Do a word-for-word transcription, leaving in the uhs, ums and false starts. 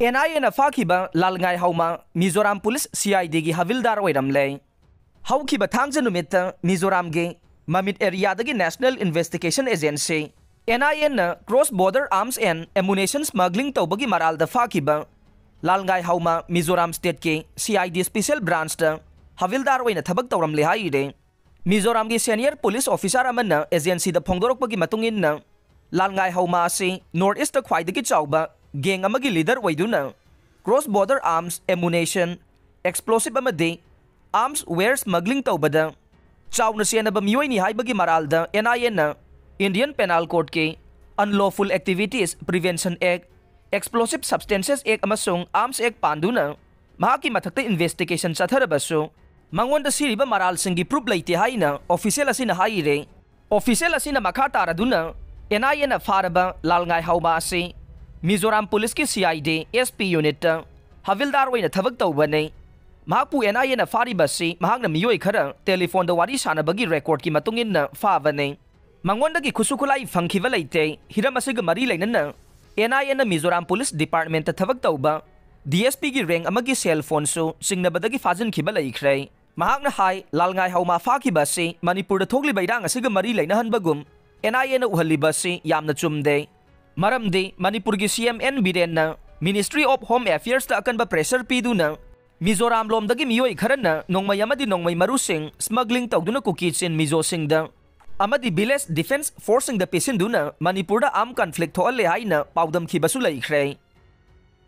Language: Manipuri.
ꯑꯦꯟ ꯑꯥꯏ ꯑꯦꯅ ꯐꯥꯈꯤꯕ ꯂꯥꯜꯉꯥꯏ ꯍꯥꯎꯃ ꯃꯤꯖꯣꯔꯥꯝ ꯄꯨꯂꯤꯁ ꯁꯤ ꯑꯥꯏ ꯗꯤꯒꯤ ꯍꯕꯤꯜꯗꯥꯔ ꯑꯣꯏꯔꯝꯂꯦ꯫ ꯍꯧꯈꯤꯕ ꯊꯥꯡꯖ ꯅꯨꯃꯤꯠꯇ ꯃꯤꯖꯣꯔꯥꯝꯒꯤ ꯃꯃꯤꯠ ꯑꯦꯔꯤꯌꯥꯗꯒꯤ National Investigation Agency, N I A, ꯅ cross border arms and ammunition smuggling ꯇꯧꯕꯒꯤ ꯃꯔꯥꯜꯗ ꯐꯥꯈꯤꯕ ꯂꯥꯜꯉꯥꯏ ꯍꯥꯎꯃ Mizoram stateꯀꯤ C I D special branchꯇ ꯍꯕꯤꯜꯗꯥꯔ ꯑꯣꯏꯅ ꯊꯕꯛ ꯇꯧꯔꯝꯂꯦ ꯍꯥꯏꯔꯦ꯫ ꯃꯤꯖꯣꯔꯥꯝꯒꯤ senior police officer ꯑꯃꯅ agencyꯗ ꯐꯣꯡꯗꯣꯔꯛꯄꯒꯤ ꯃꯇꯨꯡ ꯏꯟꯅ, ꯂꯥꯜꯉꯥꯏ ꯍꯥꯎꯃ ꯑꯁꯤ North Eastꯇ ꯈ꯭ꯋꯥꯏꯗꯒꯤ ꯆꯥꯎꯕ gang ꯑꯃꯒꯤ leader ꯑꯣꯏꯗꯨꯅ cross border arms, ammunition, explosive ꯑꯃꯗꯤ arms ware smuggling ꯇꯧꯕꯗ ꯆꯥꯎꯅ ꯆꯦꯟꯅꯕ ꯃꯤꯑꯣꯏꯅꯤ ꯍꯥꯏꯕꯒꯤ ꯃꯔꯥꯜꯗ N I A ꯅ Indian Penal Codeꯀꯤ Unlawful Activities Prevention Act, Explosive Substances Act ꯑꯃꯁꯨꯡ Arms Act ꯄꯥꯟꯗꯨꯅ ꯃꯍꯥꯛꯀꯤ ꯃꯊꯛꯇ investigation ꯆꯠꯊꯔꯕꯁꯨ, ꯃꯉꯣꯟꯗ ꯁꯤꯔꯤꯕ ꯃꯔꯥꯜꯁꯤꯡꯒꯤ proof ꯂꯩꯇꯦ ꯍꯥꯏꯅ official ꯑꯁꯤꯅ ꯍꯥꯏꯔꯦ꯫ Official ꯑꯁꯤꯅ ꯃꯈꯥ ꯇꯥꯔꯗꯨꯅ, N I A ꯅ ꯐꯥꯔꯕ ꯂꯥꯜꯉꯥꯏ ꯍꯥꯎꯃ ꯑꯁꯤ ꯃꯤꯖꯣꯔꯥꯝ ꯄꯨꯂꯤꯁꯀꯤ C I D S P unitꯇ ꯍꯕꯤꯜꯗꯥꯔ ꯑꯣꯏꯅ ꯊꯕꯛ ꯇꯧꯕꯅꯤ꯫ ꯃꯍꯥꯛꯄꯨ N I A ꯅ ꯐꯥꯔꯤꯕ ꯑꯁꯤ ꯃꯍꯥꯛꯅ ꯃꯤꯑꯣꯏ ꯈꯔ telephoneꯗ ꯋꯥꯔꯤ ꯁꯥꯟꯅꯕꯒꯤ recordꯀꯤ ꯃꯇꯨꯡ ꯏꯟꯅ ꯐꯥꯕꯅꯤ꯫ ꯃꯉꯣꯟꯗꯒꯤ ꯈꯨꯠꯁꯨ ꯈꯨꯠꯂꯥꯏ ꯐꯪꯈꯤꯕ ꯂꯩꯇꯦ꯫ ꯍꯤꯔꯝ ꯑꯁꯤꯒ ꯃꯔꯤ ꯂꯩꯅꯅ N I A ꯅ ꯃꯤꯖꯣꯔꯥꯝ ꯄꯨꯂꯤꯁ departmentꯇ ꯊꯕꯛ ꯇꯧꯕ D S Pꯒꯤ rank ꯑꯃꯒꯤ cell phoneꯁꯨ ꯆꯤꯡꯅꯕꯗꯒꯤ ꯐꯥꯖꯤꯟꯈꯤꯕ ꯂꯩꯈ꯭ꯔꯦ꯫ ꯃꯍꯥꯛꯅ ꯍꯥꯏ, ꯂꯥꯜꯉꯥꯏ ꯍꯥꯎꯃ ꯐꯥꯈꯤꯕ ꯑꯁꯤ ꯃꯅꯤꯄꯨꯔꯗ ꯊꯣꯛꯂꯤꯕ ꯏꯔꯥꯡ ꯑꯁꯤꯒ ꯃꯔꯤ ꯂꯩꯅꯍꯟꯕꯒꯨꯝ N I A ꯅ ꯎꯍꯜꯂꯤꯕ ꯑꯁꯤ ꯌꯥꯝꯅ ꯆꯨꯝꯗꯦ꯫ ꯃꯔꯝꯗꯤ ꯃꯅꯤꯄꯨꯔꯒꯤ C M N ꯕꯤꯔꯦꯟꯅ Ministry of Home Affairsꯇ ꯑꯀꯟꯕ pressure ꯄꯤꯗꯨꯅ ꯃꯤꯖꯣꯔꯥꯝ ꯂꯣꯝꯗꯒꯤ ꯃꯤꯑꯣꯏ ꯈꯔꯅ ꯅꯣꯡꯃꯩ ꯑꯃꯗꯤ ꯅꯣꯡꯃꯩ ꯃꯔꯨꯁꯤꯡ smuggling ꯇꯧꯗꯨꯅ ꯀꯨꯀꯤ ꯆꯤꯟ ꯃꯤꯖꯣꯁꯤꯡꯗ ꯑꯃꯗꯤ village defence forceꯁꯤꯡꯗ ꯄꯤꯁꯤꯟꯗꯨꯅ ꯃꯅꯤꯄꯨꯔꯗ armed conflict ꯊꯣꯛꯍꯜꯂꯦ ꯍꯥꯏꯅ ꯄꯥꯎꯗꯝꯈꯤꯕꯁꯨ ꯂꯩꯈ꯭ꯔꯦ꯫